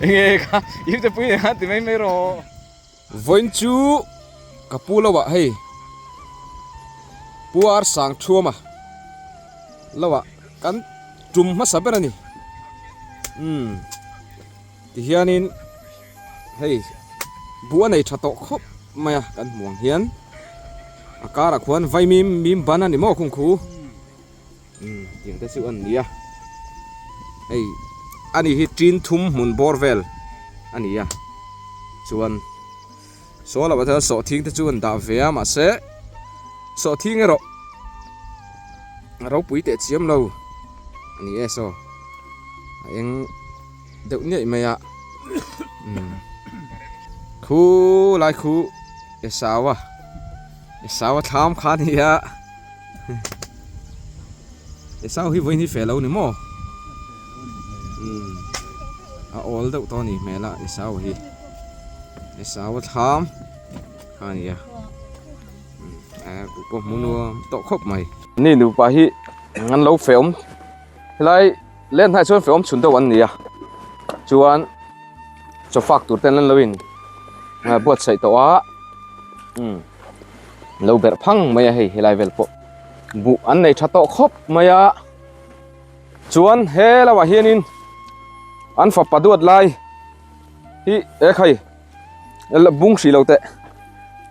Enge kha ipte pui nen khan ti mai mai rawh. Vawiin chu ka pu lo ah hei Pu Ar Sang Thuama lo ah kan tum hmasa ber a ni. Umm tihianin hei buh a nei tha tawh khawp mai a kan hmuh ang hian a karah khuan vaimim mim ban a ni maw khung khu. Umm tiang te chu an ni a hei ani hi tin thum hmun bawr vel a ni a chuan saw lamah chuan sawhthing te chu an dah ve a mahse sawhthing erawh a ropui teh chiam lo a ni e saw a eng deuh niaih mai a umm khu lai khu Esau a Esau a thlam kha a ni a. Esau hi vawiin hi feh lo ni maw? Umm a awl deuh tawh a nih hmel a Esau hi. Esau a thlam kha a ni a. A buh pawh hmu nuam tawh khawp mai. Ni nupa hi an lo feh awm helai len hnaiah chuan feh awm chhun deuh an ni a chuan chaw fak tur ten an lo in buatsaih tawh a umm. Lo berh phang mai a hei helai vel pawh buh an nei tha tawh khawp mai a chuan he lamah hianin an fapa duat lai hi e khai la bung hrih lo teh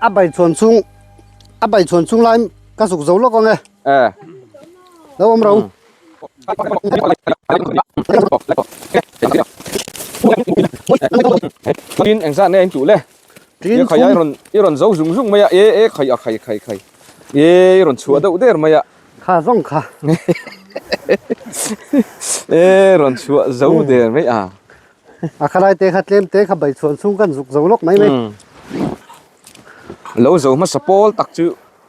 a bai chhuan chhung a bai chhuan chhung lai ka zuk zo lawk ang e e lo awm ro tin engzat nge a intuh le Tin khai ai rawn i rawn zo zung zung mai a e e khai a khai khai khai e i rawn chhuah deuh der mai a kha zawng kha e rawn chhuah zo der mai a a khalai te kha tlem te kha bai chhuan chhung kan zuk zo lawk mai mai lo zo hmasa pawl tak chu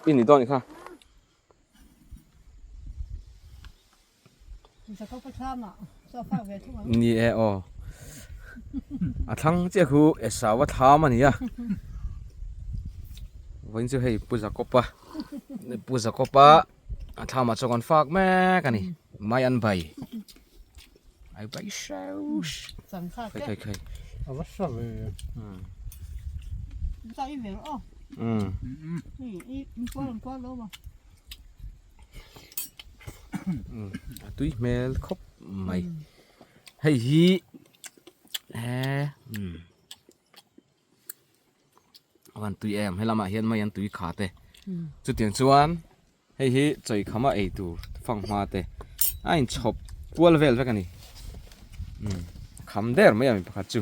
i ni dawn kha Ni e aw a thlang chiah khu Esau a thlam a ni a vawiin chu hei Pu Jakob-a Pu Jakob-a a thlamah chuan kan fak mek a ni mai an bai ai bai hreuh khai khai khai umm. A tui hmel khawp mai hei hi he umm a van tui em helamah hian mai an tui kha te chutiang chuan hei hi chawikhama ei tur fanghma te a inchhawp kual vel vek a ni umm a kham der mai a mi pakhat chu.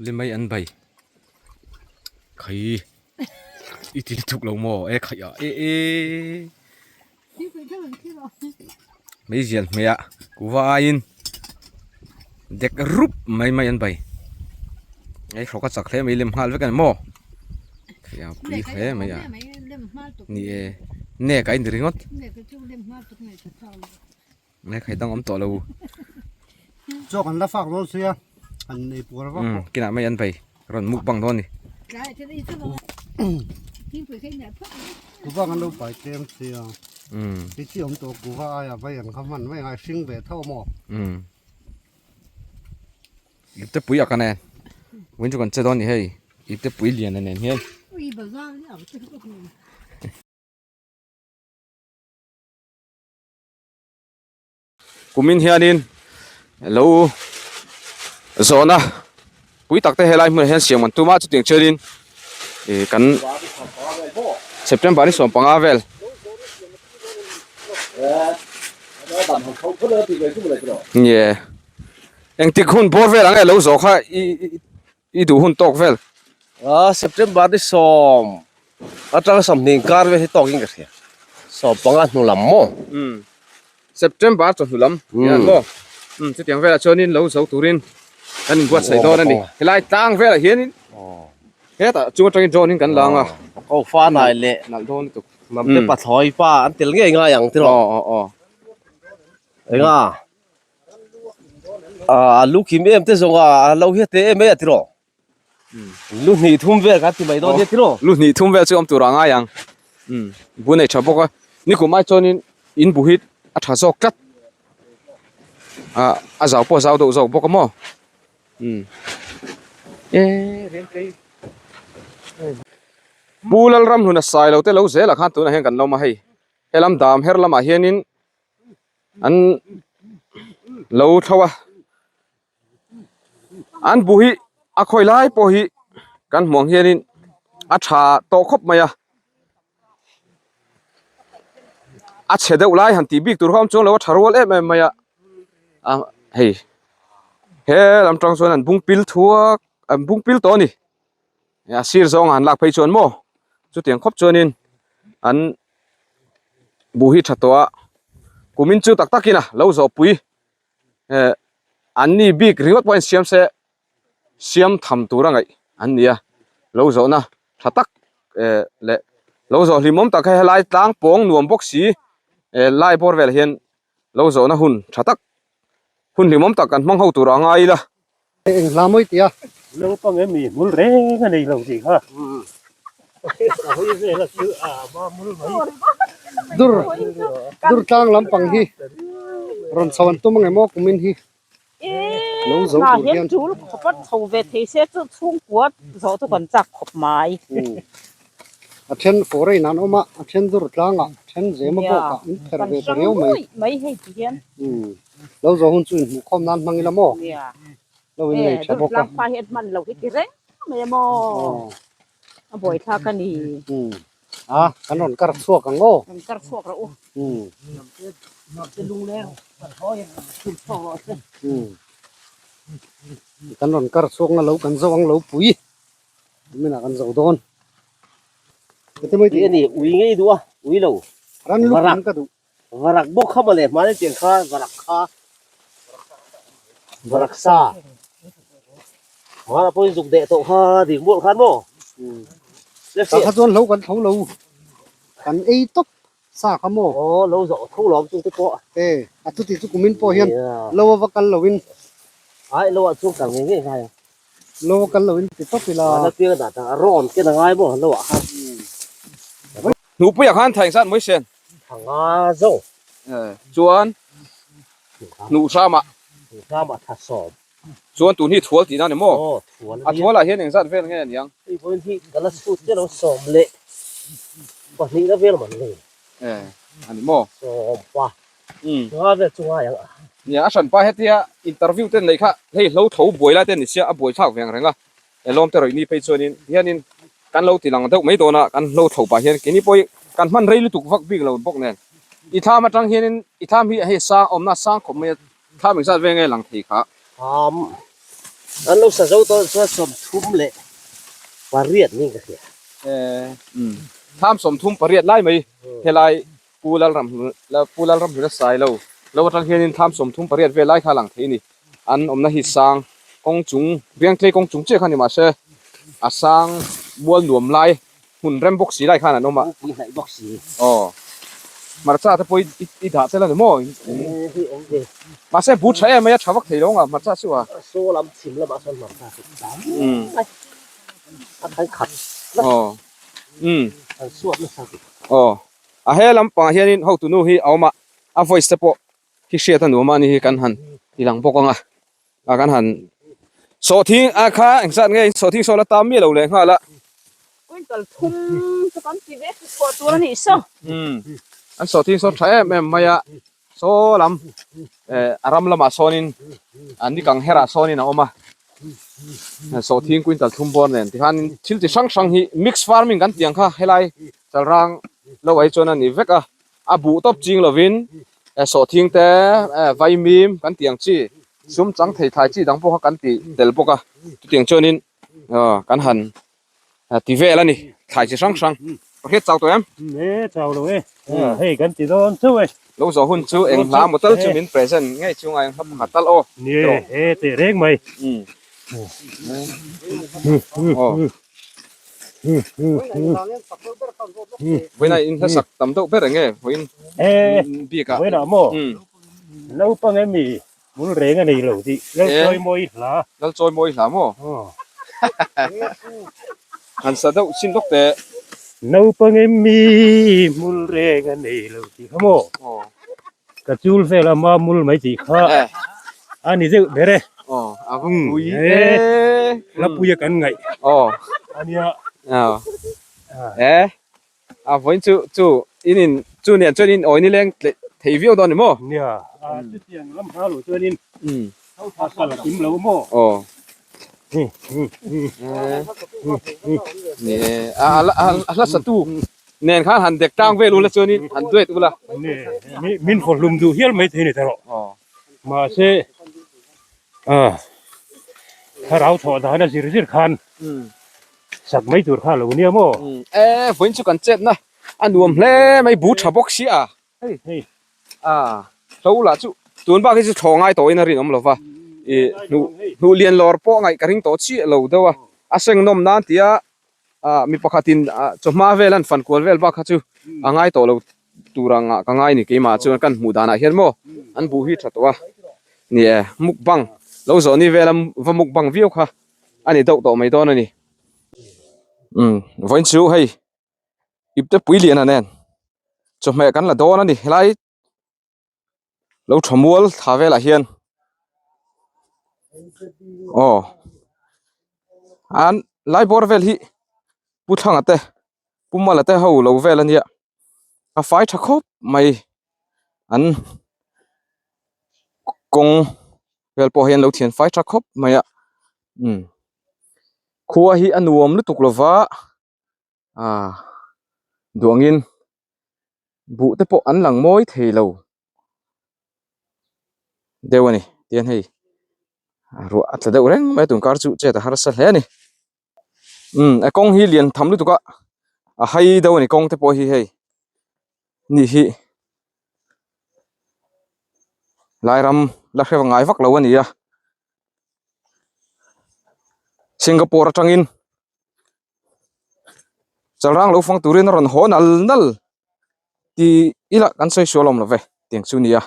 Limai an bai khai i ti thuk lo maw e khai ah e e meizial hmeiah kuva aiin dek rup mai mai an bai ei hrawk a chak hle mai lem nghal vek a ni maw a pui hle mai a ni e nek a in ringawt nek hei dang awm tawh lo chaw kan la fak dawn sia an nei puar vak pawh kinah mai an bai rawn mukbang dawn a ni kuva kan lo pai tlem sia ti chi awm tawh kuva aia vai an kha hman mai a hring ve tho maw ipte pui a ka nen vawiin chu kan che dawn a ni hei ipte pui lian a nen hian. Kumin hianin lo zawhna pui tak te helai hmunah hian siam an tum a chutiang chuanin ih kan September ni 15 vel nge engtik hun bawr vel ang e lo zawh kha i i duh hun tawk vel a September ni sawm atanga 20 kar vel hi tawkin ka hria 15 hnu lam maw umm September chawhnu lam hian maw umm chutiang velah chuanin lo zo turin kan inbuatsaih dawn a ni helai tlang velah hianin hetah chung atangin drone in kan lang a ko fa nai leh nalh dawn lutuk hnamte pathlawi pa an tel ngei ngai ang tiraw aw aw aw enga. A lu kim em te zawng a lo hiat teh em mai a tiraw. Lu hnih thum vel kan ti mai dawn nia tiraw. Lu hnih thum vel chu awm tur a ngai ang. Bu nei tha bawk a. Nikum ai chuanin in bu hi a tha zawk tlat. A zau pawh a zau deuh zawk bawk a maw. Pu Lalramhluna Sailo te lo zelah khan tunah hian kan lawm a hei. Helam dam her lamah hianin an lo thlo a an bu hi a khawi lai pawh hi kan hmuh ang hianin a tha tawh khawp mai a a chhe deuh lai han tih bik tur kha awm chuang lo a tha rual em em mai a a hei he lam tang chuan an bung pil thuak an bung pil tawh a ni. A sir zawng han lak phei chuan maw chutiang khawp chuanin an buh hi tha tawh a kumin chu tak takin a lo zawh pui eh an ni bik ringawt pawh a insiam se siam tham tur a ngaih an ni a lo zawhna tha tak eh leh lo zawh hlimawm tak hei helai tlang pawng nuam bawk si eh lai bawr velah hian lo zawhna hun tha tak hun hlimawm tak kan hmang ho tur a ngai ila. Eng hla mawi tia. Naupang em mi hmul reng a nei lo tih kha. A hawi vel a chu a ma hmul mai. Dur dur tlang lampang hi rawn chho an tum ang emaw kumin hi lo zo Hna tur hian hian. tul khawp a chho ve thei se chu chhungkua zawh chu kan chak khawp mai. A then foreign an awm a, a then dur tlangah, a then zema bawkah in pherh Kan ve ta hrang riau mai. nuaih mai hei ti hian. Lo zawh hun chu inhmuhkhawm nan hmang ila maw? Nia. Lo in nei tha bawk a. Tlangpa hi an hman lo hi ti reng mai a maw? A buai thlak a ni. A, kan rawn kar chhuak ang aw. Kan kar chhuak rawh u. Kan rawn kar chhuak nga lo kan zo ang lo pui. Tuminah kan zo dawn. Ete mai Ui a ni, ui ngei duh a, ui lo. Ran lup ang ka duh. Varak bawk kha mawle, hmani tiang kha varak kha. Varak sa. Hmana pawhin zuk deh tawh kha ding mual khan maw? Tah kha chuan hlo kan tho lo. Kan ei tawp sa kha maw? Aw, lo zawh tho lawm chung te pawh. E, a chuti chu kumin pawh hian lo a va kal loin. Ai, lo ah chuan kal ngei ngei ngai ang. Lo a kal loin ti tawp ila. Hmana piang dah tah a rawn ken a ngai maw lo ah khan. Hnupuiah khan thaih zat mai sen. Thanga zo. Chuan hnuh hramah. Hnuh hramah tha sawm. Chuan tun hi thual tihna a ni maw? Aw thual a nia. A thualah hian engzat vel nge a niang? Hei vawiin hi ka la chhut chiah lo sawm leh pahnihna vel man nei. E a ni maw? Sawm pa. Nga vel chu ngai ang a. Nia a hranpa hetia interview te nei kha hei hlo tho buai lai te ni sia a buai thlak ve ang reng a. Lawm te rawih ni phei chuanin hianin kan lo ti lang deuh mai dawn a, kan hlo tho pah hian keini pawh hi kan hman rei lutuk vak bik lo bawk nen i thlam atang hianin i thlam hi hei sang awmna sang khawp mai a thlam engzat vel nge lang thei kha. Thlam an lo sa zo tawh chuan 38 niin ka hria. Thlam 38 lai mai helai Pu Lalram Pu Lalramhluna Sailo lo atang hianin thlam 38 vel lai kha lang thei a ni. An awmna hi sang kawng chung Riangtlei kawng chung chiah kha ni mahse a sang mual nuam lai hmun rem bawk si lai khan an awm a. Pui hnaih bawk si. Aw hmarcha te pawh i i dah tel a ni maw? Ee hei awm ve. Mahse bu tha em mai a tha vak thei lo ang a hmarcha chu a. Saw lam chhim lamah sawn hmarcha chu tam mai a khan khat. Aw umm. An suat nasa. Aw A he lampangah hianin hotunu hi a awm a, a voice te pawh hi hriat a nuam a ni hi kan han ti lang bawk ang a, a kan han sawhthing a kha engzat nge sawhthing saw la tam miah lo leh nghal a. Quintal thum chu kan ti ve chhuah tur a nih saw. Umm an sawhthing saw tha em em mai a, saw lam eh a ram lamah sawnin a ni kang herah sawnin a awm a, sawhthing quintal thum bawr nen tikhanin thil chi hrang hrang hi mix farming kan tih ang kha helai Chalrang lo ai chuan a ni vek a, a buh tawp ching lovin sawhthing te vaimim kan tih ang chi sum chang thei thlai chi dang pawh kha kan ti tel bawk a, chutiang chuanin kan han ti vel a ni thlai chi hrang hrang. Pakhet chau tawh em? E chau lo e, hei kan ti dawn chauh e. Lo zawh hun chu eng hla maw tal chu min present ngei chu ngai hla pakhat tal aw. Ni e, teh reng mai. Vawiinah in hlasak tam deuh ber eng nge vawiin bik ah. Vawiinah maw? Naupang em mi? Hmul reng a nei lo tih Lal chawi mawi hla. Lal chawi mawi hla maw? Han sa deuh chin lawk teh. Naupang em mi hmul reng a nei lo tih kha maw? Ka chul vel a ma mul mai tih kha a ni deuh ber e. Aw a va pui e. Hla pui a kan ngaih a nia. E a vawiin chu chu in in chu nen chuan in awi nileng tleh thei viau dawn ni maw? Nia a chutiang lam hla lo chuanin a kal a kim lo maw? Aw. Ni e a a hla satu nen khan han dek tlang vel ula chuanin han duet ula. Ni min haw hlum duh hial mai thei ni ta rawh. Mahse a thlarau thawh dan a zir zir khan sak mai tur kha a lo nia maw? E vawiin chu kan chetna a nuam hle mai bu tha bawk si a. Hei a hlo lah chu tun bak hi chu thaw ngai tawhin a rinawm lo va ih hnuh hnuh lian lawr pawh ngaih ka ring tawh chiah lo deuh a a seng nawm nan tia ah mi pakhatin ah chawhma vel an fan kual vel bak kha chu a ngai tawh lo tur ang ah ka ngai ni keimah chuan kan hmuh danah hian maw an buh hi tha tawh a ni e mukbang lo zawh ni vela va mukbang viau kha a ni deuh tawh mai dawn a ni umm vawiin chu hei ipte pui lian a nen chawhmeh kan la dawn a ni helai lo tha mual thla velah hian aw an lai bawr vel hi pu thlanga te pu mala te ho lo vel ania a fai tha khawp mai an kawng vel pawh hian lo thian fai tha khawp mai a umm khua hi a nuam lutuk lova ah duangin buh te pawh an lang mawi thei lo deuh a ni tihian hei ruah a tla deuh reng mai a tunkar chu chet a harsa hle a ni umm a kawng hi lian tham lutuk a a hai deuh a ni kawng te pawh hi hei ni hi lai ram la hre ngai vak lo a ni a Singapore atangin. Chalrang lo fang turin a rawn haw nal nal tih ila kan sawi sual awm lo ve tiang chu nia.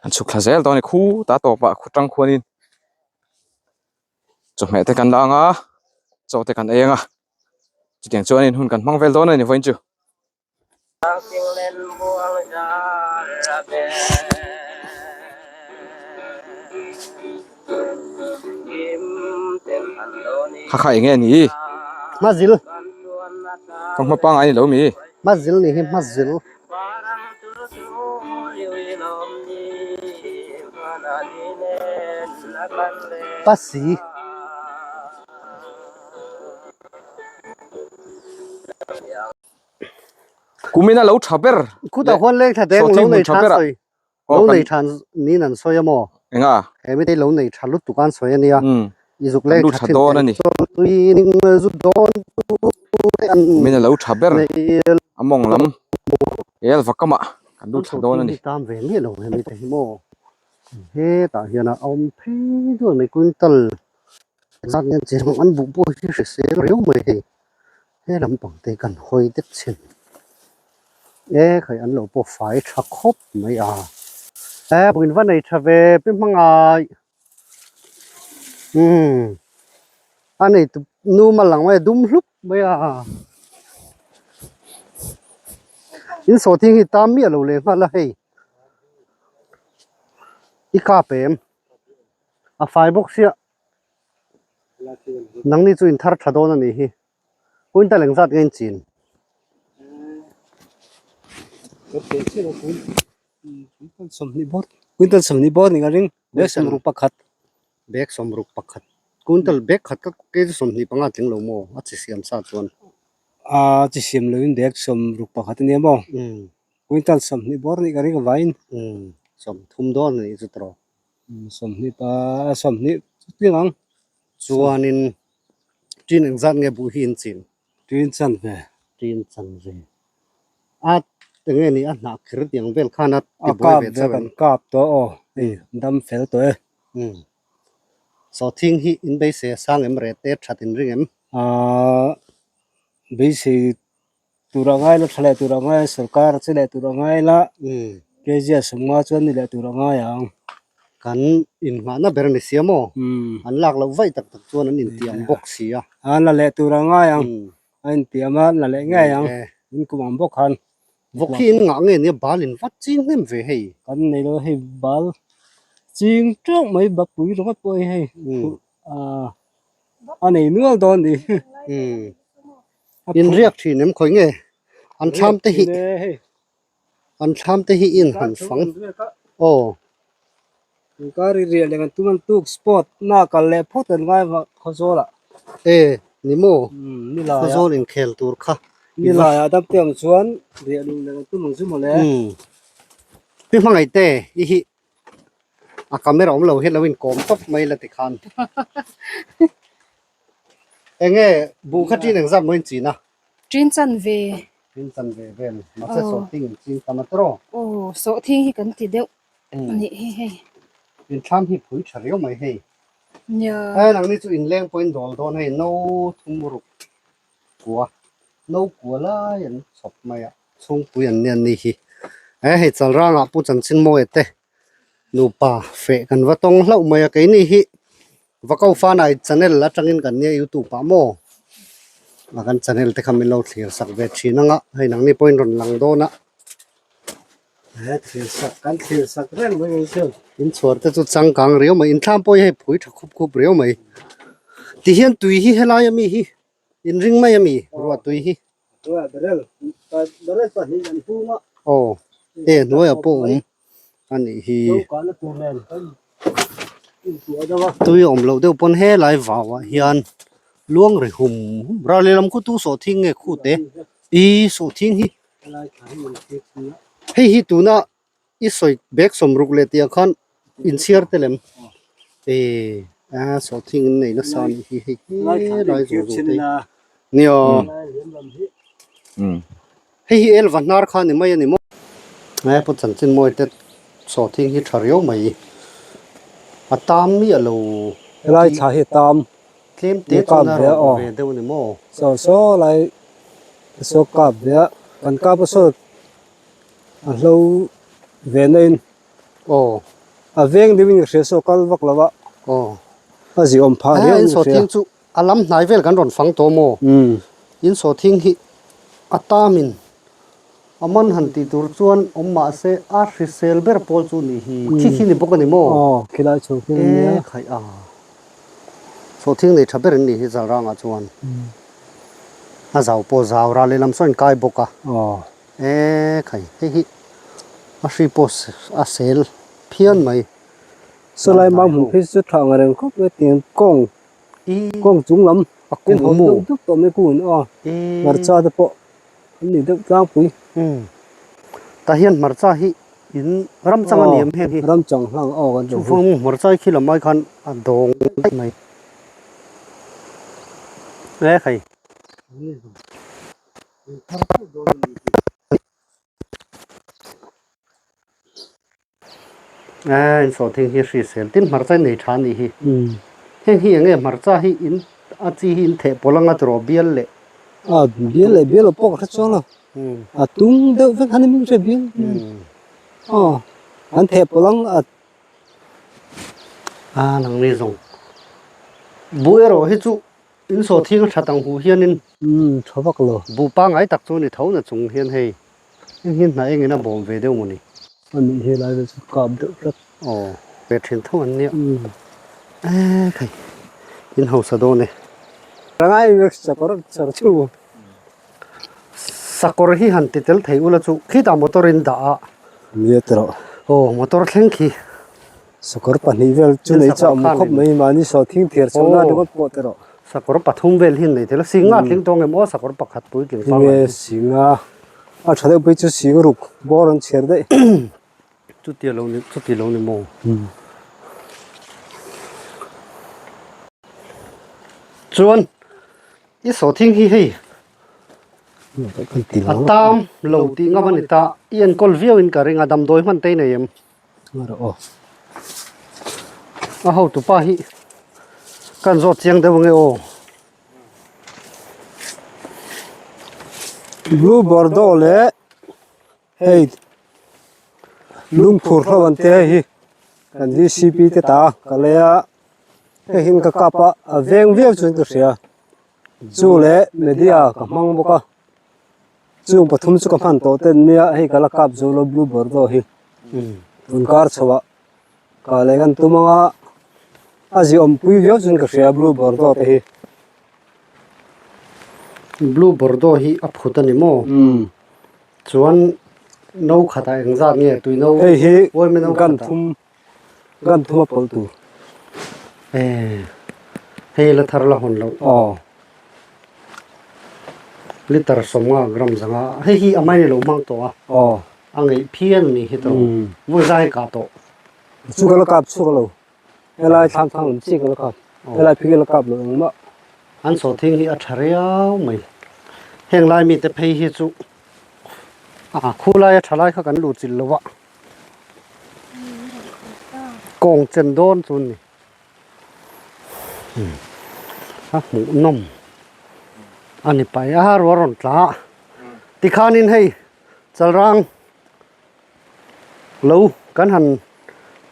An chhuk thla zel dawn a ni khu ta tawpah khu tang khuanin chawhmeh te kan la ang a chaw te kan ei ang a chutiang chuanin hun kan hmang vel dawn a ni vawiin chu. Kha kha enge ni? Hmazil. Ka hma pangai ni lo mi? Hmazil ni hi hmazil. Pasi. Kumin a lo tha ber. Khutah khuan leng tha deng lo nei than sawi. Lo nei than niin an sawi a maw? Enga? He mite lo nei tha lutuk an sawi a nia. I zuk leng tha thin dawn a ni. Tui ning zut dawn Kumin a lo tha ber. A mawng lam el vakama kan lut thla dawn a ni. Tam ve miah lo he mite hi maw? Hetah hian a awm phei duai mai quintal zat nen cheng an buh pawh hi hrisel riau mai hei. He lampang te kan hawi deuh chhin e khai an lo pawh fai tha khawp mai a e in va nei tha ve pi hmangai umm a nei tu nu mal lang mai a dum hlup mai a in sawhthing hi tam miah lo leh nghal a hei i kap em a fai bawk sia. Nangni chu in thar tha dawn a nih hi. Quintal engzat nge in chin? Quintal sawmhnih bawr ni ka ring. Bag sawmruk pakhat. Bag sawmruk pakhat. Quintal bag khat ka ke chu 25 tling lo maw? A chi siam sa chuan. A chi siam loin bag sawmruk pakhat a nia maw? Quintal 20 bawr ni ka ring avangin. 30 dawn a nih chu tawh. 20 pa 20 chu tling ang. Chuanin ṭin engzat nge buh hi in chin? Ṭin chan ve. Ṭin chan ve. A enge ni a hnah kher tiang vel khan a ti buai ve chauh em? A kap ve kan kap tawh aw. Hei dam fel tawh e. Umm. Sawhthing hi in beisei a sang em reh te that in ring em? Aaa beisei. Tur a ngai la tha leh tur a ngai a sorkar che leh tur a ngai la kg a sawmnga chuan ni leh tur a ngai ang. Kan inhmahna ber a ni sia maw? An lak loh vaih tak tak chuan an intiam bawk si a. An la leh tur a ngai ang. A intiam a la leh ngei ang. In kum ang bawk khan. Vawk hi in ngah nge nia bal in vat ching hnem ve hei. Kan nei lo hei bal ching teuh mai bapui ringawt pawh hi hei a nei nual dawn ni. In riak thin em khawi nge an thlam te hi an thlam te hi in han fang aw. Inkar i riah leh kan tum an tuk sport na kal leh phawt an ngai vah Khawzawl ah. E ni maw Khawzawl inkhel tur kha. Ni laiah dam te ang chuan riah lung leh kan tum ang chu mawle. Pi hmangaih te i hi a camera awm lo hian lo inkawm tawp mai la tikhan. Enge buh kha ṭin engzat maw in chin a? Ṭin chan ve. Ṭin chan ve vel mahse sawhthing in chin tam a tawrh aw. Aw sawhthing hi kan ti deuh a nih hi hei. Inthlam hi phui ṭha riau mai hei. Nia. He nangni chu inleng pawhin dawl dawn hei no thum ruk kua no kua lai an chhawp mai a chhungpui an nia ni hi. He hei Chalrangah Pu Chanchinmawia te nupa feh kan va tawng hlauh mai a keini hi Vakau Fanai channel atangin kan nia youtube ah maw a kan channel te kha min lo thlir sak ve thin anga hei nangni pawhin rawn lang dawn a he thlir sak kan thlir sak reng mai ang chu inchhuar te chu changkang riau mai inthlam pawh hi hei phui tha khup khup riau mai tihian tui hi helai ami hi inring mai ami ruah tui hi. Aw e hnuaiah pawh awm a nih hi tui awm loh deuh pawn helai vau ah hian luang ri hum hum ral lehlam khu tu sawhthing nge khu te ih sawhthing hi hei hi tuna i sawi bag sawmruk leh tih ah khan inchhiar te lem eh a sawhthing an nei nasa a nih hi hei helai zawh zawh te hi nia hei hi elva hnar kha a ni mai a ni maw he pu chanchin mawi te sawhthing hi tha riau mai a tam miah lo helai thla hi a tam tlem te chuan a rawn ve deuh a ni maw saw saw lai saw kap ve a kan kap a saw A hlo ve na in aw a veng deuh in ka hria saw kal vak lo a aw a zi awm phah riau in sawhthing chu a lam hnai vel kan rawn fang tawh maw in sawhthing hi a tam in a man han tih tur chuan awm mah se a hrisel ber pawl chu nih hi khi khi ni bawk a ni maw aw khilai chho khi a nia e khaih a sawhthing nei tha ber an nih hi Zalrangah chuan a zau pawh zau ral lehlam sawn kai bawk a aw E khai hei hi a hri pawh a sel phian mai. Sawlai mau hmun phei chu tha ang reng khawp mai tiang kawng kawng chung lam a kung haw deuh deuh tawh mai kung in aw hmarcha te pawh an ni deuh tlangpui. Tah hian hmarcha hi in ram chang a ni em heng hi? Ram chang hlang aw kan tih hi. Chuvang hmarcha hi khi lam ai khan a dawng daih mai. E khai. A in sawhthing hi hrisel tin hmarcha in nei tha a nih hi heng hi eng nge hmarcha hi in a chi hi in theh pawlh anga tiraw bial leh a bial leh bial lo pawh ka hre chuang lo a tung deuh vek han in hre bial aw an theh pawlh ang a a nang ni zawng buh erawh hi chu In sawhthing a that ang huh hianin Umm tha vak lo. Buh pangngai tak chu ni tho na chung hian hei heng hi hna engin a bawm ve deuh maw ni? A nih hi lai vel chu kap deuh tlat. Aw ve thin tho an nia. E khai in hausa dawn e. Rangai vek sakawr char chu. Sakawr hi han ti tel thei ula chu khitah motor in dah a. Nia tawh. Aw motor thleng khi. Sakawr pahnih vel chu nei chu a awm khawp mai mahni sawhthing thiar chho na ringawt pawh te rawh. Sakawr pathum vel hi an nei thei lo. Singa tling tawng em aw sakawr pakhat puitling pangngai. Tinge singa a tha deuh phei chu sing ruk bawr an chhiar daih. Chuti lo ni chuti lo ni maw. Chuan i sawhthing hi hei a tam lo tih ngam a ni ta i enkawl viau in ka ring a damdawi hman te i nei em. A hotu pa hi kan zawt chiang deuh ange aw. Blue Bordeaux leh hei lungphur ho an te hei hi kan VCP te ta ka lei a hei hi ka kap a a veng viau chuan ka hria chu leh media ka hmang bawk a chung pathum chu ka hman tawh ten nia hei ka la kap zo lo Blue Bordeaux hi tun kar chho ah ka lei kan tum ang a a ziawm pui viau chuan ka hria Blue Bordeaux te hi. Blue Bordeaux hi a phut a ni maw? Chuan no khatah eng zat nge tui no Hei hi uaime no gan khatah thum gan thum a pawlh tur. Eh hei la thar la hawn loh. Aw. Liter sawmnga gram zanga hei hi a mai ni lo hmang tawh a. Aw. A ngeih phian a nih hi tawh. Vawi zai kah tawh. Chu ka la kap chhuak lo. Helai thlam thlang lam chiah ka la kap. Helai phei ka la kap lo engmah. An sawhthing hi a tha riau mai. Heng lai mite phei hi chu a khu laia tha lai kha kan luh chilh lo a. Kawng chen dawn chu ni. A hmuh nawm a ni pai a ruah rawn tla a. Tikhanin hei Chalrang Lo kan han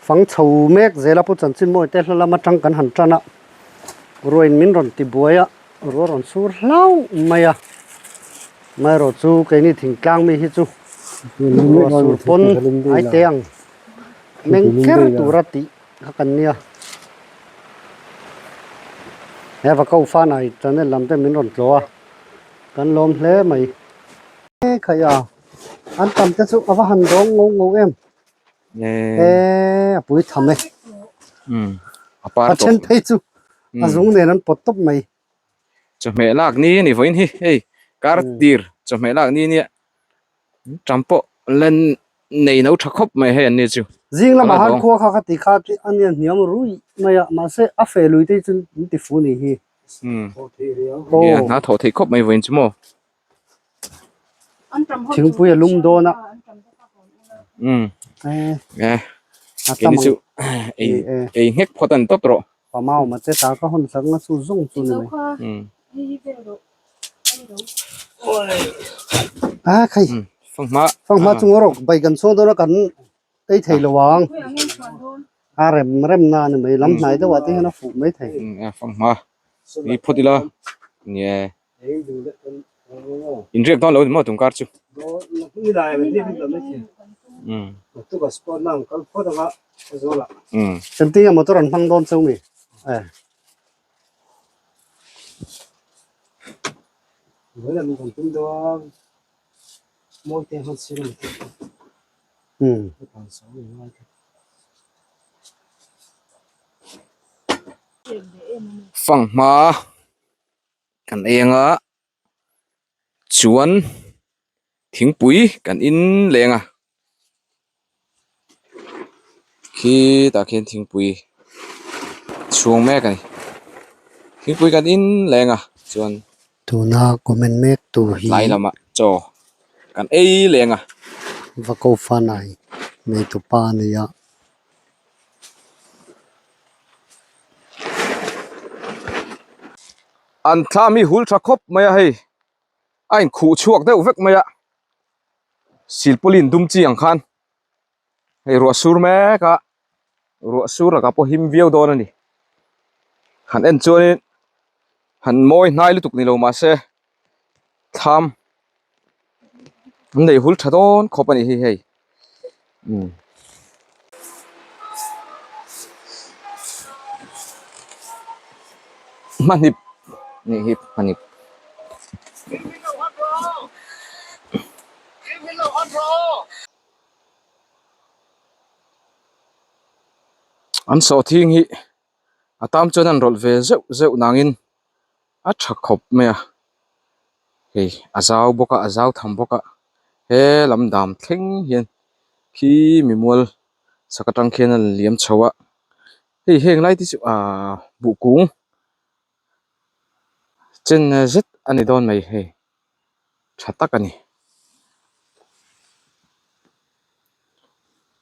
fang chho mek zel a Pu Chanchinmawi te hla lam atang kan han tan a, ruain min rawn ti buai a, ruah rawn sur hlau mai a, amaherawh chu keini thingtlang mi hi chu ruah sur pawn ai te ang meng kher tura tih kha kan nia. He va ko fanai channel lam te min rawn tlawh a, kan lawm hle mai. Khaih a. An tam te chu a va han dawng ngo ngo em. Eee a pui tham e. A par A then phei chu a zung nen an pawt tawp mai. Chawhmeh lak ni a ni vawiin hi hei kar tir chawhmeh lak ni nia tam pawh len nei no tha khawp mai hei an ni chu. Zing lamah han khua kha ka ti kha a nia hniam rui mai a mahse a fe lui te hi chu an ti fu ni hi. Nia hna thawh theih khawp mai vawiin chu maw. Thingpui a lum dawn a. A tam chu ei ei nghek phawt an tawp rawh. Pamau ma che ta ka hawn sak na chu zawng chu ni mai. A khai. Fanghma. Fanghma chu ngaw rawk bai kan chhuang dawn a kan ei thei lo ang. A rem rem na ni mai lam hnai deuh ah te hian a fuh mai thei. Fanghma. Ni phawt ila. Nge. In riak dawn lo ni maw tum kar chu. Engtin nge motor an hmang dawn cheu mi? Fanghma. Kan ei anga chuan thingpui kan in leng a khitah khian thingpui chhung mek a ni thingpui kan in leng a chuan Tuna comment mek tu hi tlai lamah chaw kan ei leng a. Va ko fanai nei tupa a nia. An thlam hi hul tha khawp mai a hei a inkhuh chhuak deuh vek mai a silpawlin dum chi ang khan hei ruah sur mek a ruah sur lakah pawh him viau dawn a ni han en chuanin han mawi hnai lutuk ni lo mahse thlam an nei hul tha dawn khawp a ni hi hei umm. Hmahnip nih hi hmahnip. An sawhthing hi a tam chuan an rawlh ve zeuh zeuh nangin a tha khawp mai a hei a zau bawk a a zau tham bawk a he lam dam thleng hian khi mimual sak atang khian a liam chho a hei heng lai te chu ahh buh kung chen zet a ni dawn mai hei tha tak a ni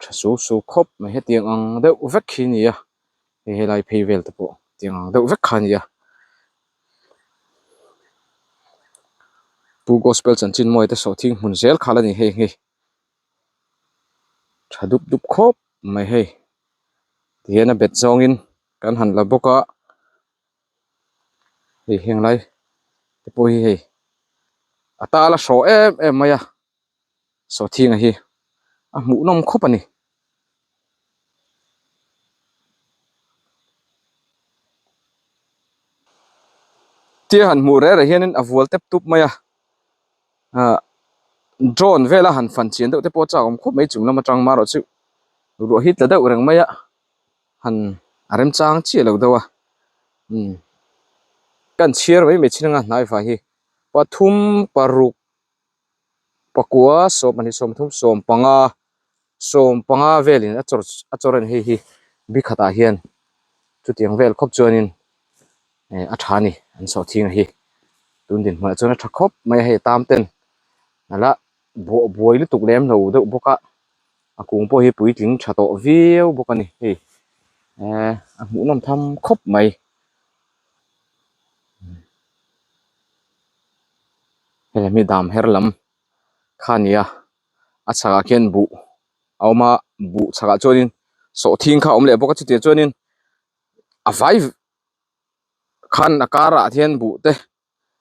tha su su khawp mai hetiang ang deuh vek hi a ni a. Hei helai phei vel te pawh tiang ang deuh vek kha a ni a. Pu Gospel chanchin mawi te sawhthing hmun zel khal a ni hei hi tha dup dup khawp mai hei tihian a bet zawngin kan han la bawk a hei heng lai te pawh hi hei a tal a hrawh em em mai a sawhthing a hi a hmuh nawm khawp a ni. Tia han hmuh reh reh hianin a vual tep tup mai a ah drone vela han fan chian deuh te pawh a chak awm khawp mai chung lam atang marawh chu ruah hi tla deuh reng mai a han a remchang chiah lo deuh a umm kan chhiar mai mai chin anga hnai fai hi pathum paruk pakua sawmpahnih sawmthum sawmpanga sawmpanga velin a chawr a chawr a ni hei hi bi khatah hian chutiang vel khawp chuanin eh a tha a ni an sawhthing a hi tun dinhmunah chuan a tha khawp mai a hei tam ten a la buah buai lutuk lem lo deuh bawk a a kung pawh hi puitling tha tawh viau bawk a ni hei eh a hmuhnawm tham khawp mai. Hei hi dam her lam kha a ni a a chhakah khian buh a awm a buh chhakah chuanin sawhthing kha a awm leh bawk a chutiang chuanin a vai khan a karah hian buh te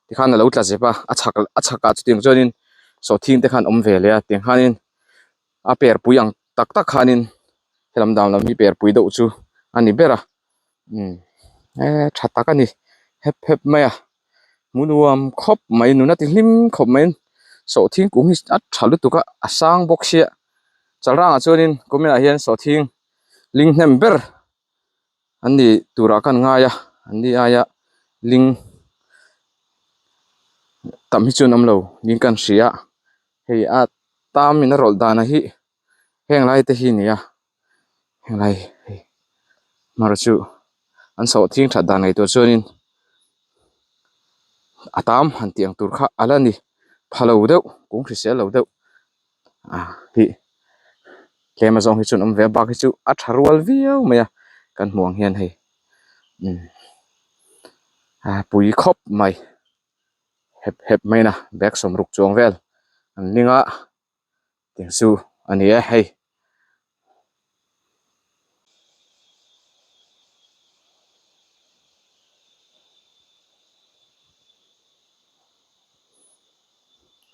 tikhan a lo tla zep a a chhak a chhakah chutiang chuanin sawhthing te khan a awm ve leh a tiang khanin a per pui ang tak tak khanin helam dan lam hi per pui deuh chu a ni ber a umm eh tha tak a ni hep hep mai a. Hmu nuam khawp mai nuna ti hlim khawp mai sawhthing kung hi a tha lutuk a a sang bawk sia chalrangah chuanin kuminah hian sawhthing ling hnem ber an ni turah khan ngai a an ni aia ling tam hi chu an awm lo niin ka hria hei a tam in a rawlh dan hi heng lai te hi a ni a heng lai hei hmar chu an sawhthing that dan ngaihtuah chuanin a tam han tih ang tur kha a la ni pha lo deuh kung hrisel lo deuh ah hi tlem azawng hi chu an awm ve a bak hi chu a tha rual viau mai a kan hmuh ang hian hei umm a pui khawp mai hep hep mai na bag sawmruk chuang vel an ling a. Tiang chu a ni e hei.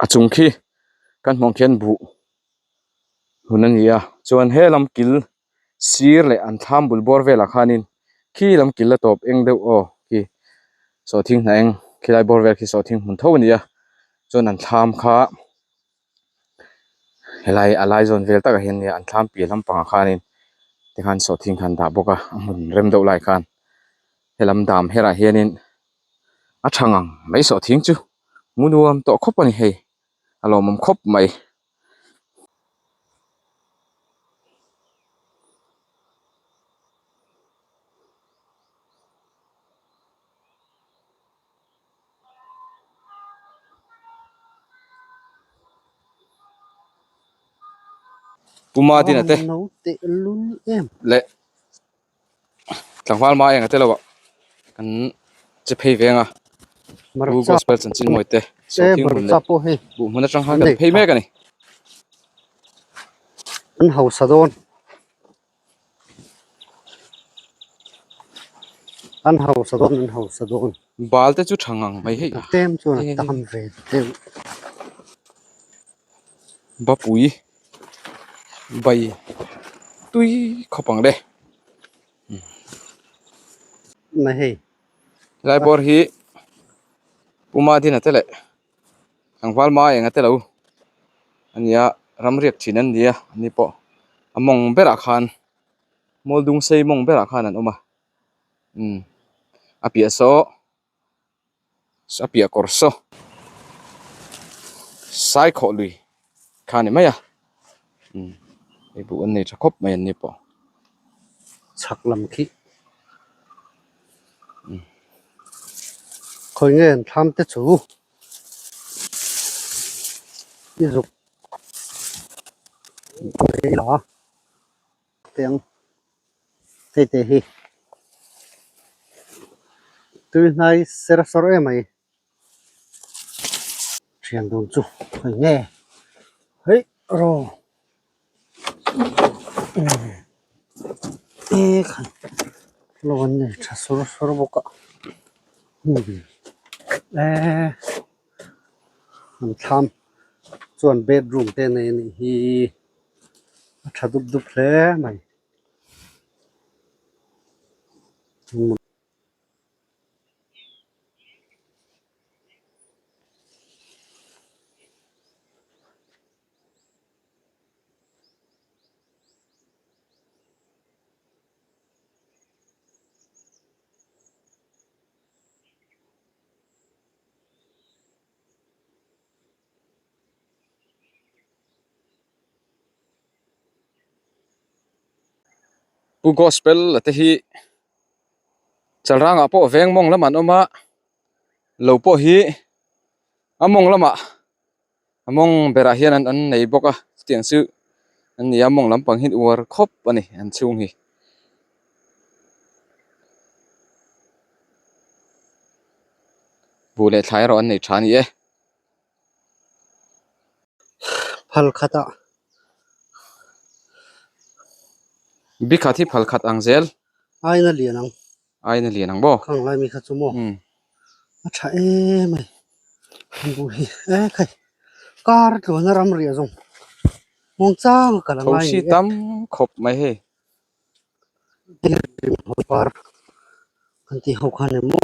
A chung khi kan hmuh ang khian buh hmun a ni a chuan he lam kil sir leh an thlam bul bawr velah khanin khi lam kil la tawp eng deuh aw khi sawhthing hnah eng khilai bawr vel khi sawhthing hmun tho a ni a chuan an thlam kha. Helai a lai zawn vel takah hian nia an thlam piah lampangah khanin tikhan sawhthing kha an dah bawk a a hmun rem deuh lai khan helam dam herah hianin a tha ngang mai sawhthing chu mu nuam tawh khawp a ni hei a lawmawm khawp mai. Puma din ate leh tlangval ma eng ate lo ah kan che phei veng a Pu Gospel chanchin mawi te sawhthing hmun leh buh hmun atang khan kan phei mek a ni. An hausa dawn. An hausa dawn an hausa dawn. Bal te chu tha ngang mai hei. Tlem chuan a tam ve deuh. Bapui bai tui khawp ang le. Mai hei. Helai bawr hi Puma din a te leh Tlangval ma eng a te lo a nia ramriak thin an nia an ni pawh a mawng berah khan mual dung sei mawng berah khan an awm a umm a piah saw a piah kawr saw saikhawh lui kha a ni mai a umm hei buh an nei tha khawp mai an ni pawh. Chhak lam khi khawi nge an thlam te chu i zuk a tiang hei te hi tui hnai ser sawr em mai. Thian dun chu khawi nge hei raw e khai lo an nei tha sur sur bawk a e an thlam chuan bedroom te nei a nih hi a tha dup dup hle mai. Pu Gospel a te hi Chalrangah pawh veng mawng lamah an awm a lo pawh hi a mawng lamah a mawng berah hian an nei bawk a chutiang chu an ni a mawng lampang hi uar khawp a ni an chhung hi. Buh leh thlai erawh an nei tha a ni e. Phal khat ah. Bikhat hi phal khat ang zel. Aina lian ang. Aina lian ang maw? Khang lai mi kha chu maw? A tha em ai. An buh hi e khai kar tluan a ram riah zawng muang chang a kal a ngai Thosi tam khawp mai hei. Par kan tih ho khan emaw.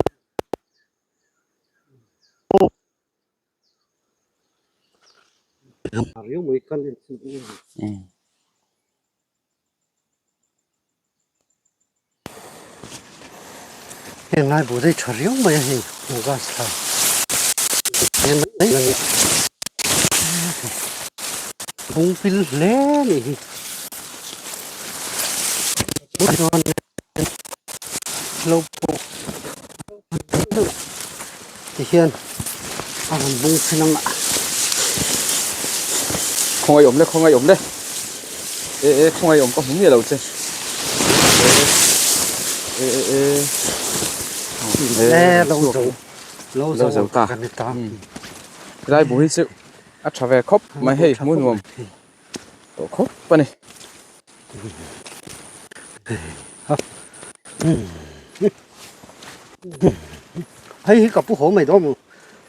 Heng lai buh daih tha riau mai a hei gas thla bung pil hle a nih hi lo pawh tihian a rawn bung thin ang a. Khawngaih awm le khawngaih awm le e e khawngaih awm ka hmu miah lo che e e e e lo zo lo zo ta kan ni ta tilai bu hi chu a tha ve khawp mai hei hmu nuam tawh khawp a ni. Hei hi ka pu haw mai dawn maw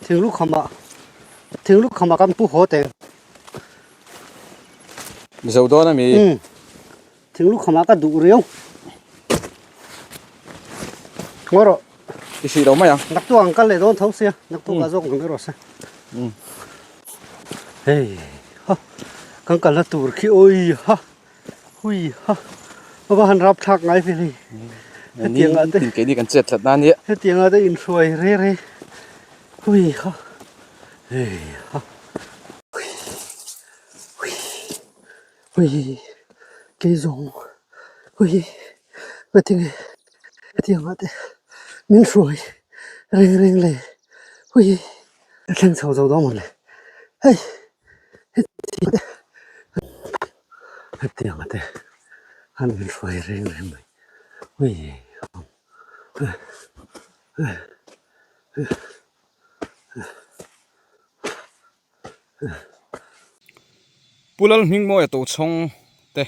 thinglu khamah thinglu khamah kan pu haw teng. Mizo dawn ami? Umm thinglu khamah ka duh riau. Ngaw rawh. I hrih lo mai ang. Naktuk ang kal leh dawn tho sia naktuk ah zawk ang erawh se. Hei ha kan kalna tur khi awi ha hui ha a va han rap thlak ngai ve hei hetiang ah te keini kan chet tlat na ania hetiang ah te inhruai re re hui ha hei ha hui hui hui kei zawng hui ngatinge hetiang ah te min hruai reng reng le hui. Ka thleng chho zo dawn mawle hei hetiang te an min hruai reng reng mai ui Pu Lalhmingmawia Tochhawng te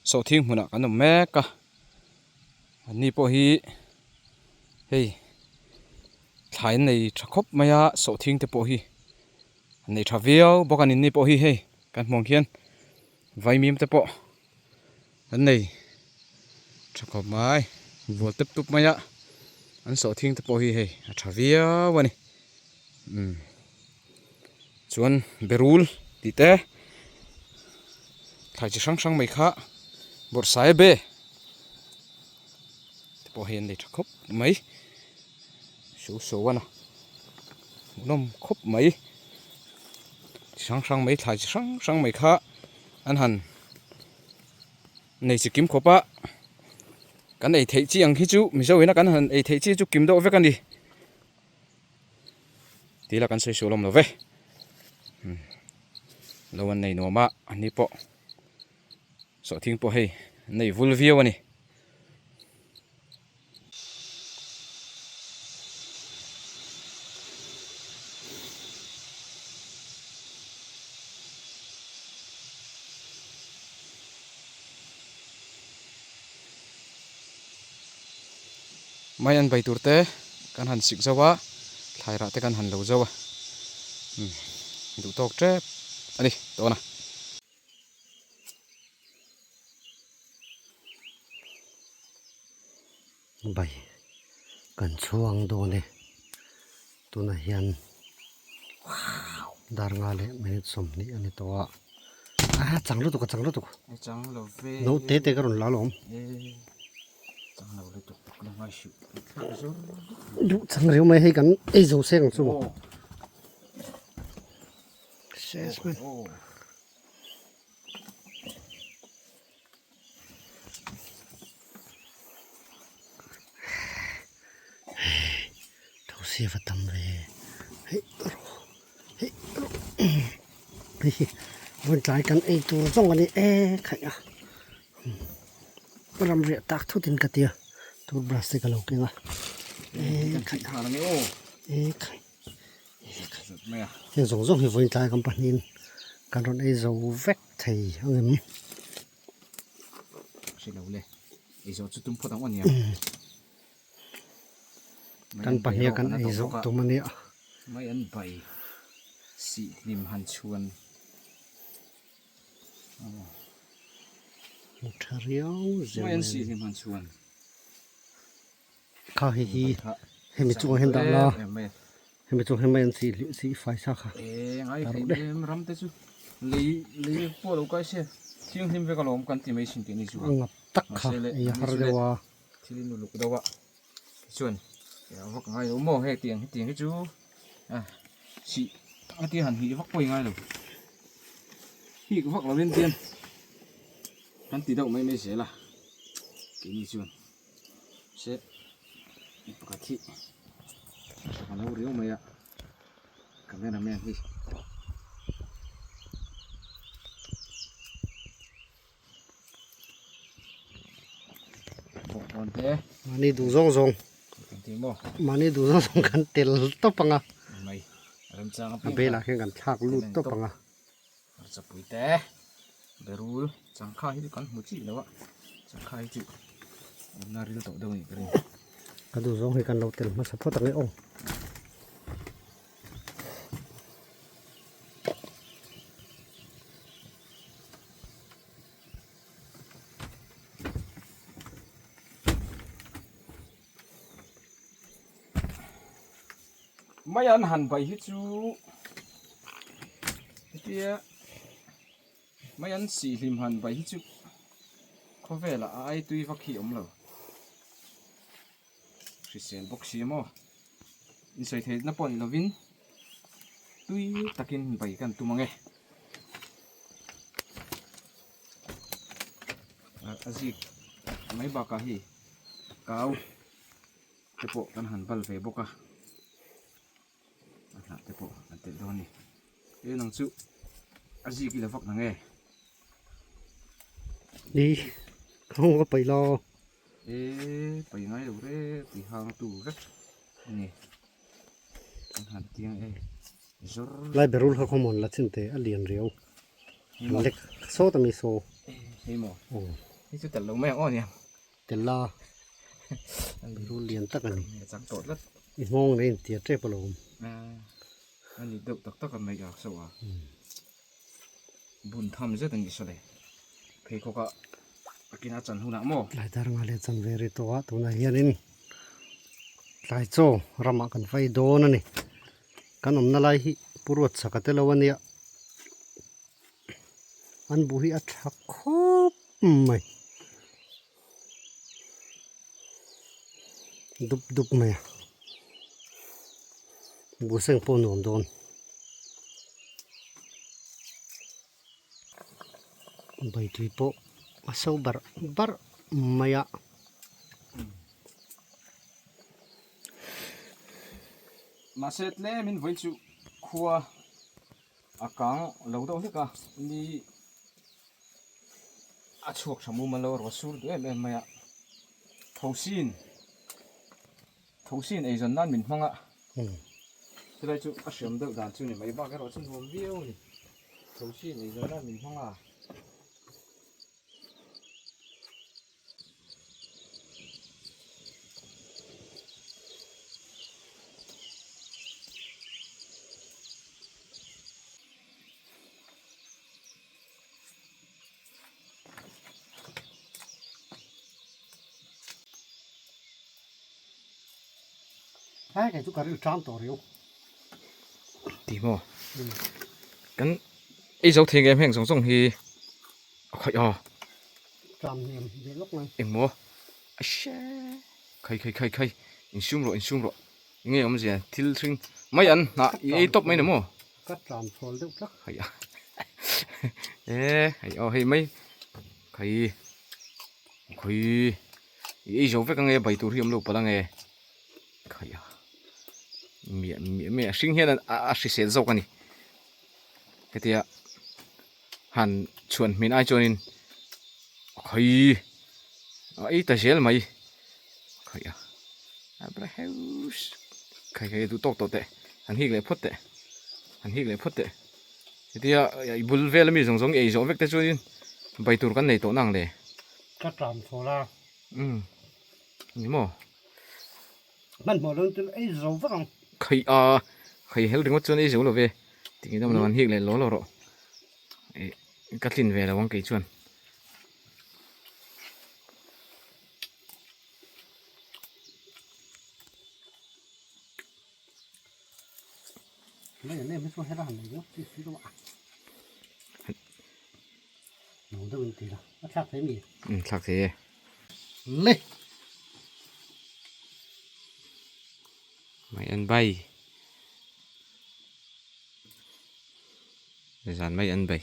sawhthing hmunah kan awm mek a. An ni pawh hi hei thlai an nei tha khawp mai a sawhthing te pawh hi an nei tha viau bawk a ni ni pawh hi hei kan hmuh ang khian vaimim te pawh an nei tha khawp mai vual tep tup mai a an sawhthing te pawh hi hei a tha viau a ni umm chuan berul tih te thlai chi hrang hrang mai kha bawrhsai be te pawh hei an nei tha khawp mai so so a na hmuhnawm khawp mai chi hrang hrang mai thlai chi hrang hrang mai kha an han nei chi kim khawp a kan ei theih chi ang hi chu mizo ina kan han ei theih chi chu kim deuh vek a ni. Tila kan sawi sual awm lo ve lo an nei nuam a an ni pawh sawhthing pawh hei an nei vul viau a ni. Mai an bai tur te kan han sik zauh a, thlai rah te kan han lo zauh a, umm duh tawk tep a ni tawn a. Bai kan chhuang dawn e, tunah hian dar nga leh minute 20 a ni tawh a, a chang lutuk a chang lutuk naute te ka rawn la alawm. Duh chang riau mai hei kan ei zo seng ang chu maw. Thosi va tam ve hei rawh hei rawh hei hi vawn tlai kan ei tur zawng a ni e khaih a ram riah tak thut in ka tia toothbrush te ka lo keng a e khaih e khaih heng zawng zawng hi vawn tlai kan pahnih in kan rawn ei zo vek thei ang em. Kan pahnih a kan ei zawh tum a nia. Mai an bai sih hlim han chhuan. Hmu tha riau zel mai an sih hlim han chhuan. Kha hei hi hemi chungah hian dah la hemi chungah hian mai an sih sih fai sa kha. E ngai thei em ram te chu lei lei pawh lo kai se thianghlim vek alawm kan ti mai thin tih a ni chu. A ngap tak kha ei a har deuh a. Thil in uluk deuh a tichuan vak ngai lo maw hei tiang hetiang hi chu sih a tia han hih vak pawh i ngai lo hik vak lovin tian kan ti deuh mai mai zel a keini chuan se pakhat hi a lo riau mai a cameraman hi. Mahni duh zawng zawng mahni duh zawng zawng kan tel tawp ang a a belah khian kan thlak lut tawp ang a. Chapui te berul changkha hi chu kan hmu chih lo a changkha hi chu awmna ril tawh deuh a nih ka ring. Ka duh zawng hi kan lo tel hmasa phawt ang e aw. Mai an han bai hi chu hetia mai an sih hlim han bai hi chu khawvelah a ai tui vak hi a awm lo. Hrisel bawk si maw? Insawi theihna pawh ni lovin tui takin bai kan tum ang e. A zik mai bakah hi kau te pawh kan han bal ve bawk a, a hnah te pawh an telh dawn a ni. Eng ang chu a zik i la vak nang e. Ni, ka hung ka paih lo. E pai ngai lo re ti hang tu vek ani an han tiang e zawr Lai berul kha khaw mawn la chin te a lian riau lek sawt ami saw hei maw hei chu tel lo mai ang aw nia tel la berul lian tak ani chang tawh tlat i nghawng nei in tia tep a lo awm ani deuh tak tak a mai a so a Bun tham zet a nih saw le. Pheikhawk ah a kina chan hunah maw? Tlai dar nga leh chan ve ri tawh a, tunah hianin tlai chaw ramah kan vai dawn a ni. Kan awmna lai hi Pu Ruatchaka te lo a nia. An buh hi a tha khawp mai. Dup dup mai a. Buhseng pawh nuam dawn. Baitui pawh a so barh barh mai a. Mahse tlemin vawi chu khua a kang lo deuh hlek a ni a chhuak tha mumal lo a rawn sur duh em em mai a thosin thosin eizawn nan min hmang a chulai chu a hriam deuh dan chu ni mai bak erawh chu nuam viau a ni thosin eizawn nan min hmang a. Tlai kei chu ka ril ṭam tawh riau. Ti maw? Kan ei zo thei ngem heng zawng zawng hi a khaih a. Ṭam hnem ve lawk mai. Eng maw? A hre. Khai khai khai khai insum rawh insum rawh. Enge awmzia thil hring mai an hnah i ei tawp mai ni maw? Ka ṭam chhawl deuh tlak. Khai a. E hei aw hei mai. Khai. Khawi. I ei zo vek ange bai tur hi awm lo palh ange. Khai a. Miah miah miah a hring hian a hrisel zawk a ni. Hetia han chhuan hmin ai chuanin khawi a ei ta zel mai. Khai a. Abrahaus. Khai khai duh tawk tawh teh. Han hik leh phawt teh. Han hik leh phawt teh. Hetia i bul vel ami zawng zawng i ei zawh vek te chuanin bai tur kan nei tawh nang le. Ka tram chhawl a. Umm ni maw. Hmanhmawh lo chu ei zo vek ang. Khai a khai hel ringawt chuan ei zo lo ve. Tinge dam lo an hik leh law law rawh. Ih ka tlin ve lo ang kei chuan. Thlak thei e. Le. Mai an bai. Zan mai an bai.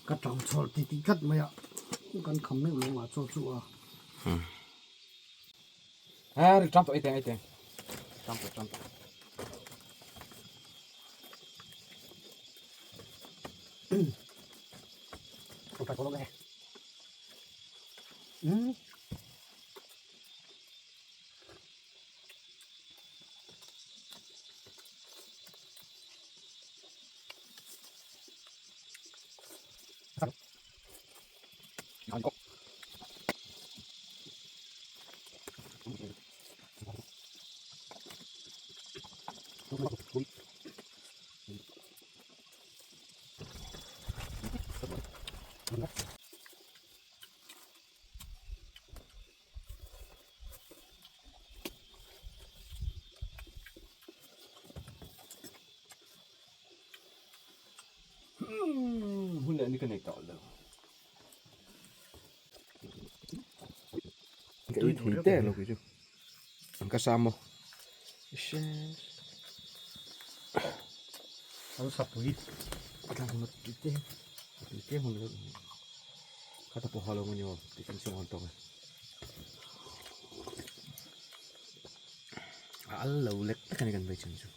Ka tang chhawl ti ti tlat mai a kan kham meuh lo ngah chaw chu a. Ha ri tang tawh ei teng ei teng. Tang tawh tang tawh. Hmm. Hun leh ni ka nei tawh lo. Ka ei thei der lo kei chu. An ka sam maw. An sapui. A tlang hmun tui te tui te hmun kha ta pawh ha lo maw ni aw tih kan chhung an tawk e. A al lo lek tak a ni kan vei chan chu.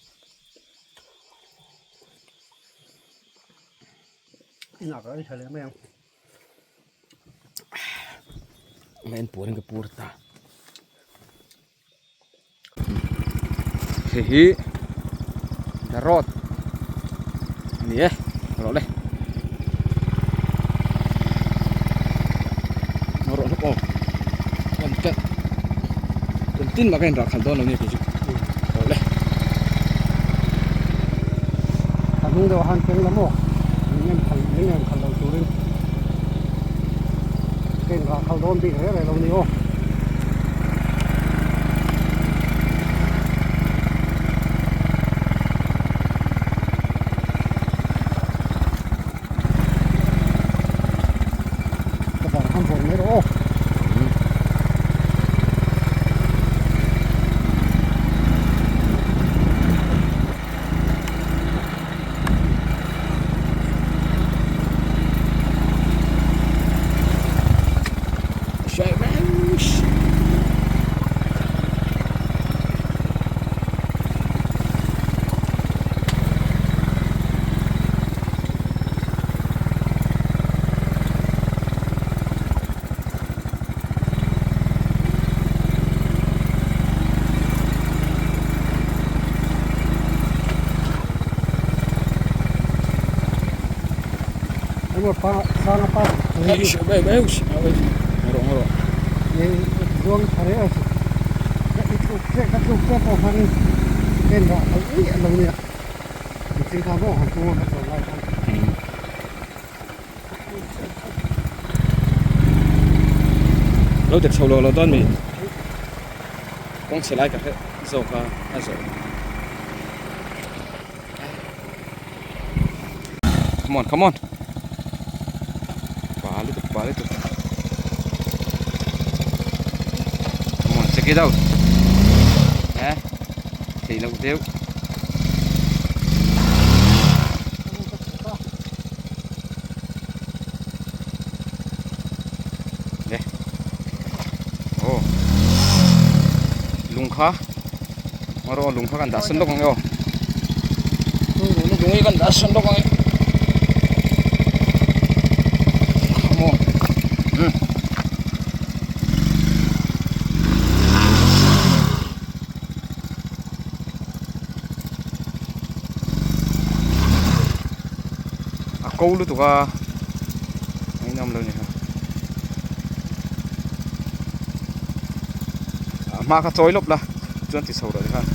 Inah ka ei tha leh mai ang. Mai an puarin ka pur ta. Hei hi the road a ni e rawh le. Rawh hlawk aw. Kan kan kan tin mah ka inrah khalh dawn lo nia kei chu. Rawh le. A hnung deuh han keng la maw? Min en khalh min en khalh lo turin ka inrah khalh dawn bik reng reng lo ni aw. Ka bang han vawrh mai rawh aw. Lo dek chho lo lo dawn mi kawng chhe lai ka hre zawk a a zawh. Come on come on pa lutuk pa lutuk come on check it out eh thei loh deuh le oh lung kha Maro lung kha kan dah sawn lawk ang e aw lung hi kan dah sawn lawk ang e come on um a ko lutuk a ngaihnawm lo ni kha a hma kha chawi lawp la chuan ti chho rawh tikhan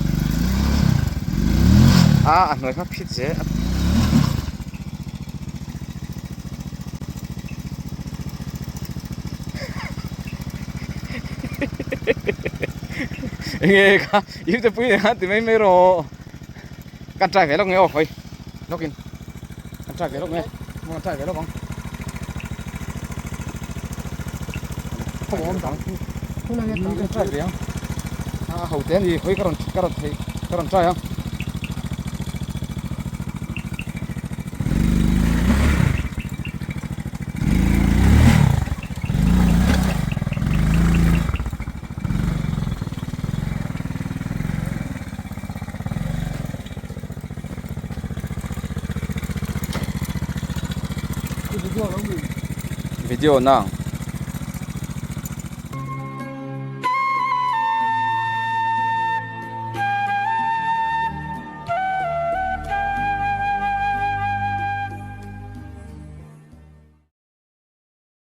a a hnuai kha phit zel enge kha im te pui kha ti mai mai rawh kan try ve lawk nge aw hawi lawk in kan try ve lawk nge kan try ve lawk ang kan try ve ang a ho te ani hawi ka rawn ka rawn thei ka rawn try ang Video nang.